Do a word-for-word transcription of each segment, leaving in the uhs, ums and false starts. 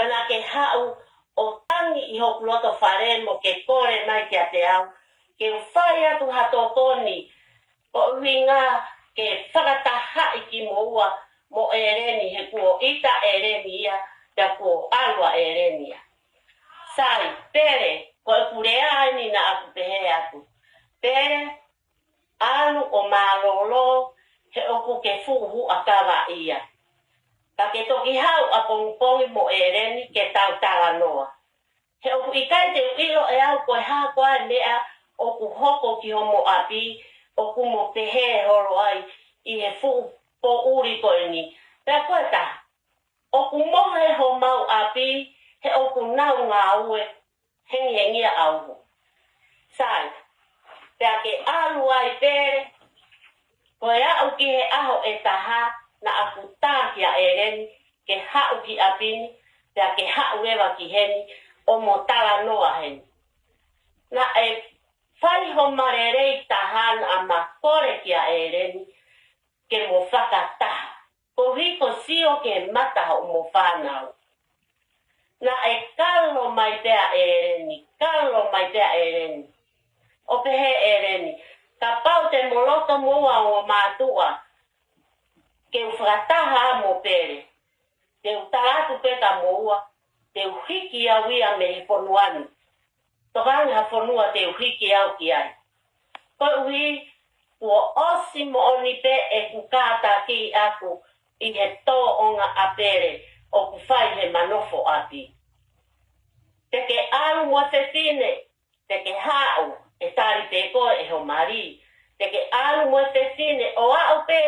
Naʻa ke haʻu ʻo tangi ʻi hoku loto fale mo ke kole mai kiate au ke u fai atu ha tokoni, ko e ʻuhinga ke fakatahaʻi kimoua mo ʻEleni, he kuo ʻita ʻEleni ia, pea kuo ʻalu ʻa ʻEleni ia. Sai, Pele, ko ʻeku lea eni naʻa ku pehē atu: Pele, ʻalu ʻo mālōlō, he ʻoku ke fuʻu huʻakavaʻia. Ka ke toki haʻu ʻapongipongi mo ʻEleni ke tau talanoa. He ʻoku ʻikai te u ʻilo ʻe au ko e hā koā e meʻa ʻoku hoko ki homo ʻapi, ʻoku mo pehē holo ai ʻi he fuʻu poʻuli ko eni. Pea ko e taha, ʻoku mohe homau ʻapi, he ʻoku nau ngāue hengihengia ʻa uho. Sai, pea ke ʻalu ai Pele, ko e aʻu ki he ʻaho ʻe taha, naʻa ku tā kia ʻEleni ke haʻu ki ʻapi ni, pea ke haʻu leva ki heni ʻo mo talanoa heni. Naʻe fai homa lelei taha, naʻa ma kole kia ʻEleni ke mo fakataha, koeʻuhi ko e sio ki he mata hoʻomo fānau. Naʻe kalo mai pē ʻa ʻEleni, kalo mai pē ʻa ʻEleni ʻo pehē: ʻEleni, kapau te mo loto moua ʻo mātuʻa ke u fakataha mo Pele, te u tala atu pē kia moua, te u hiki au ia mei he fonua ni. Tokanga ha fonua te u hiki au ki ai. Koeʻuhi kuo ʻosi moʻoni pē ʻeku kātaki ʻaʻaku ʻi he tōʻonga ʻa Pele ʻoku fai he ma nofo ʻapi. Te ke ʻalu mo e fefine, te ke haʻu, ʻe tali pē koe ʻe ho mali. Te ke ʻalu mo e fefine ʻo aʻu pē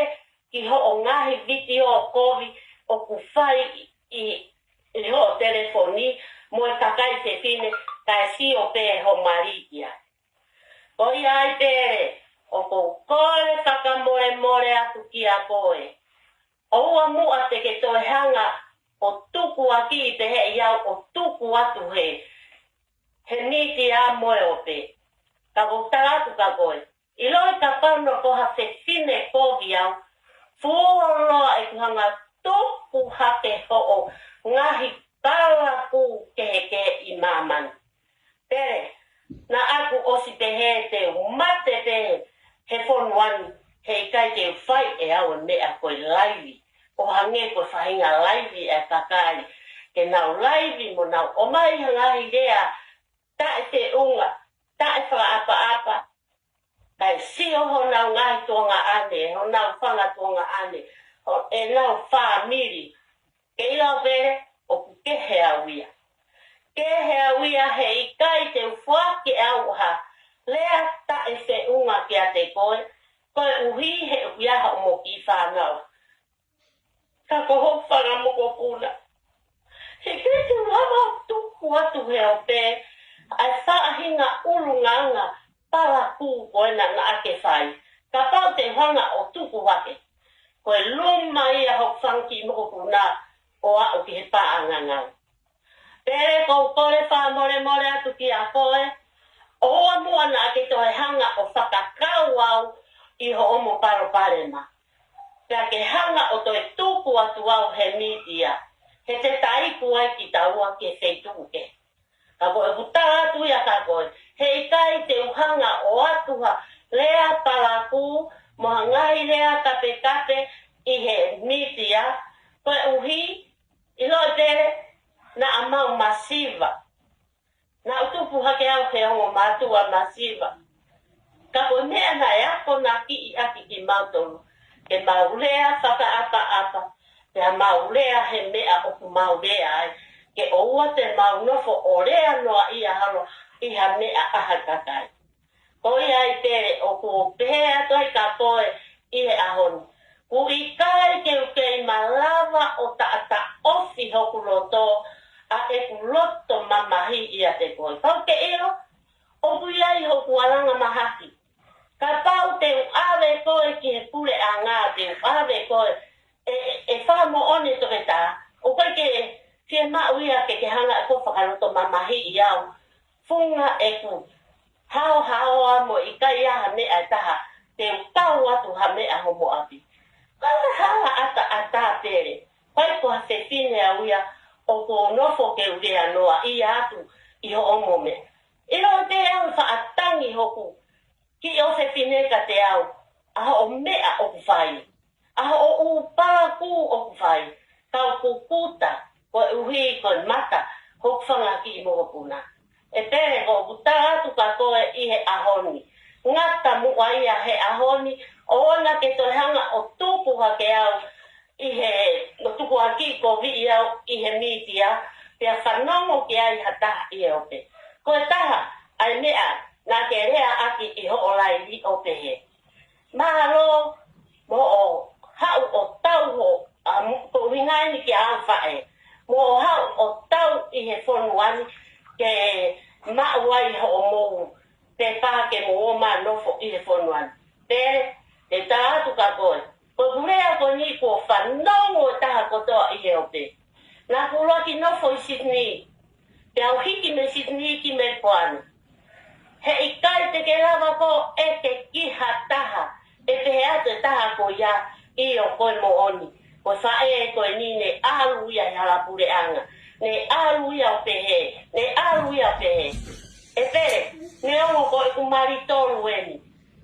ki hoʻo ngaahi vitiō kovi ʻoku fai ʻi, ʻi hoʻo telefoni mo e kakai fefine, kae sio pē ho mali ki ai. Ko ia ai Pele, ʻoku ou kole fakamolemole atu kia koe. ʻOua muʻa te ke toe hanga ʻo tukuakiʻi pehē ʻi au ʻo tuku atu he, he mītia mo e ope. Ka ʻoku ou tala atu kia koe, ʻiloʻi kapau naʻa ko ha fefine kovi au, fuoloa ʻeku hanga tuku hake hoʻo ngaahi palakū kehekehe ʻi māmani. Pele, naʻa ku ʻosi pehē te u mate pē he fonua ni, he ʻikai te u fai ʻe au e meʻa ko e laivi, ʻo hangē ko e faʻahinga laivi ʻa e kakai, ke nau laivi mo nau ʻomai ha ngaahi lea taʻefeʻunga, taʻefakaʻapaʻapa, kae sio honau ngaahi tuongaʻane, honau fanga tuongaʻane, ʻo ʻenau fāmili. Ke ʻilo Pele, ʻoku kehe au ia. Kehe au ia he ʻikai te u foaki ʻe au ha lea taʻefeʻunga kiate koe, koeʻuhi he ʻoku ʻi ai hoʻomo kiʻi fānau. Ka ko hoku fanga mokopuna, he ʻikai te u lava ʻo tuku atu he ope ʻa e faʻahinga ʻulungaanga palakū ko ena naʻa ke fai. Kapau te u hanga ʻo tuku hake, ko e luma ia hoku fanga kiʻi mokopuna ʻo aʻu ki he paʻanga ngāue. Pele, ʻoku ou kole fakamolemole atu kia koe, ʻoua muʻa naʻa ke toe hanga ʻo fakakau au ʻi hoʻomo palopalema, pea ke hanga ʻo toe tuku atu au he mītia, he te taiku ai kitaua ki he feituʻu kehe. Ka ko ʻeku tala atu ia kia koe, he ʻikai te u hanga ʻo ʻatu ha lea palakū mo ha ngaahi lea kapekape ʻi he mītia, koeʻuhi, ʻiloʻi Pele, naʻa mau masiva. Naʻa ku tupu hake au he ongo mātuʻa masiva. Ka ko e meʻa naʻe akonakiʻi ʻaki kimautolu, ke mau lea fakaʻapaʻapa, pea mau lea he meʻa ʻoku mau lea ai, ke ʻoua te mau nofo ʻo lea noaʻia holo ʻi ha meʻa ʻa ha kakai. Ko ia ai Pele, ʻoku ou pehē atu ai kia koe ʻi he ʻaho ni, ʻoku ʻikai ke u kei malava ʻo taʻataʻofi hoku loto ʻa ʻeku loto mamahi ʻiate koe. Pau ke ʻilo, ʻoku ʻi ai hoku alanga mahaki. Kapau te u ʻave koe ki he puleʻanga, te u ʻave koe, ʻe, ʻe, ʻe fakamoʻoni toketā, ʻoku ʻikai ke fiemaʻu ia ke ke hanga ʻe koe ʻo fakaloto mamahiʻi au. Funga ʻeku haohaoa mo ʻikai ha meʻa ʻe taha te u tau atu ha meʻa homo ʻapi. Ka hala ʻataʻatā Pele, ʻikai ko ha fefine au ia ʻoku ou nofo ke u lea noaʻia atu ʻi hoʻomo meʻa. ʻIloʻi pē au faʻa tangi hoku kiʻi ʻofefine kiate au, ʻa hoʻo meʻa ʻoku fai, ʻa hoʻo ʻū palakū ʻoku fai, kau kukuta, koeʻuhi ko e mata hoku fanga kiʻi mokopuna. ʻE Pele, ko ʻeku tala atu kia koe ʻi he ʻaho ni, ngata muʻa ia he ʻaho ni, ʻoua naʻa ke toe hanga ʻo tuku hake au ʻi he, ʻo tukuakiʻi koviʻi au ʻi he mītia, pea fanongo ki ai ha taha ʻi he ope. Ko e taha ʻa e meʻa naʻa ke leaʻaki ʻi hoʻo laili ʻo pehē: Mālō mo hoʻo haʻu ʻo tau ho, ʻa, mo, ko e ʻuhinga eni kia au faʻē, mo hoʻo haʻu ʻo tau ʻi he fonua ni ke maʻu ai hoʻomou pepa ke mou ō mai ʻo nofo ʻi he fonua ni. Pele, te u tala atu kia koe, ko ʻeku lea ko eni kuo fanongo e taha kotoa ʻi he ope. Naʻa ku ʻuluaki nofo ʻi Sydney, pea u hiki mei Sydney ki Melipoane. Heʻikai te ke lava koe ʻo ʻeke ki ha taha ʻe pehē atu e taha ko ia, ʻio, ko e moʻoni, ko e faʻē ko eni ne ʻalu ia he hala puleʻanga, ne ʻalu ia ʻo pehē, ne ʻalu ia ʻo pehē. ʻE Pele, neongo ko ʻeku mali tolu eni,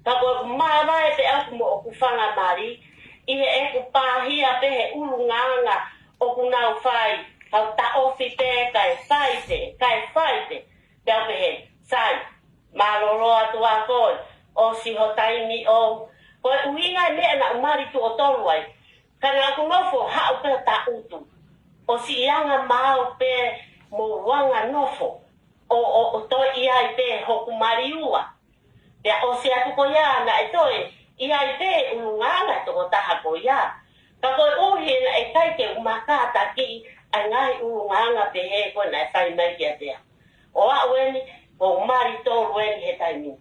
ka ko ʻeku māvae pē ʻaku mo ʻeku fanga mali, ʻi heʻeku pāhia pē he ʻulungaanga ʻoku nau fai, kau taʻofi pē, kae fai pē, kae fai pē. Pea u pehē, sai, mālōlō atu ā koe, ʻosi ho taimi ʻou. Ko e ʻuhinga e meʻa naʻa ku mali tuʻo tolu ai, ka naʻa ku nofo haʻu pē ʻo taʻutu, ʻo siʻi anga maau pē mo u anga nofo, ʻo, ʻo, ʻo toe ʻi ai pē hoku mali ua. Pea ʻosi atu ko ia naʻe toe ʻi ai pē ʻulungaanga e tokotaha ko ia. Ka koeʻuhi naʻe ʻikai ke u makātakiʻi ʻa e ngaahi ʻulungaanga pehē ko ē naʻe fai mai kiate au. ʻO aʻu eni, ko ʻeku mali tolu eni he taimi ni.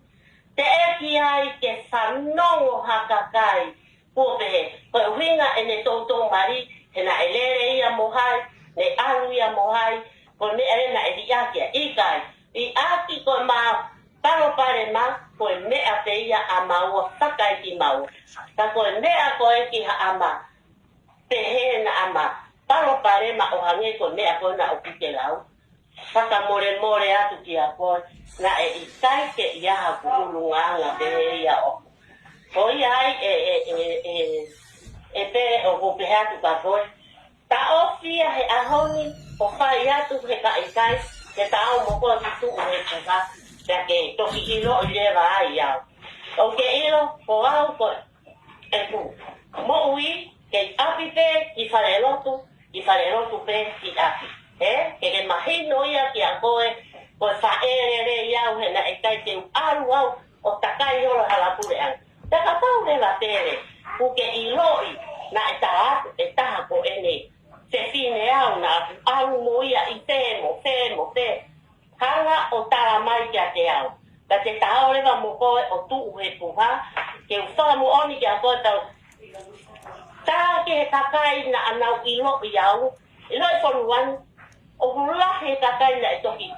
Teʻeki ai ke fanongo ha kakai kuo pehē, ko e ʻuhinga ʻene toutou mali, he naʻe lele ia mo hai, ne ʻalu ia mo hai, ko e meʻa ē naʻe liʻaki ia. ʻIkai, liʻaki ko e mā palopalema, ko e meʻa pē ia ʻa maua fakaeʻimaua. Ka ko e meʻa ko ē ki haʻama, pehē naʻama palopalema ʻo hangē ko e meʻa ko ena ʻoku ke lau. Fakamolemole atu kia koe, naʻe ʻikai ke ʻi ai haku ʻulungaanga pehē ia ʻoʻoku. Ko ia ai ē, ē, ē, ē, ē Pele, ʻoku ou pehē atu kia koe, taʻofi ia he ʻaho ni, ʻo fai atu he ka ʻikai, ke ta ō mo koe ki tuʻu he puha, pea ke toki ʻiloʻi leva ai au. ʻOku ke ʻilo, ko au ko ʻeku moʻui, kei ʻapi pē ki falelotu, ki falelotu pē ki ʻapi. Ē, ke ke mahino ia kia koe, ko e faʻē lelei au he naʻe ʻikai te u ʻalu au ʻo takai holo hala puleʻanga. Pea kapau leva Pele, ʻoku ke ʻiloʻi naʻe tala atu e taha ko eni, fefine au naʻa ku ʻalu mo ia ʻi fē mo fē mo fē, hanga ʻo tala mai kiate au. Ka te ta ō leva mo koe ʻo tuʻu he puha, ke u fakamoʻoni kia koe tau tā ki he kakai naʻa nau ʻiloʻi au, ʻiloʻi fonua ni, ʻoku lahi e kakai naʻe toki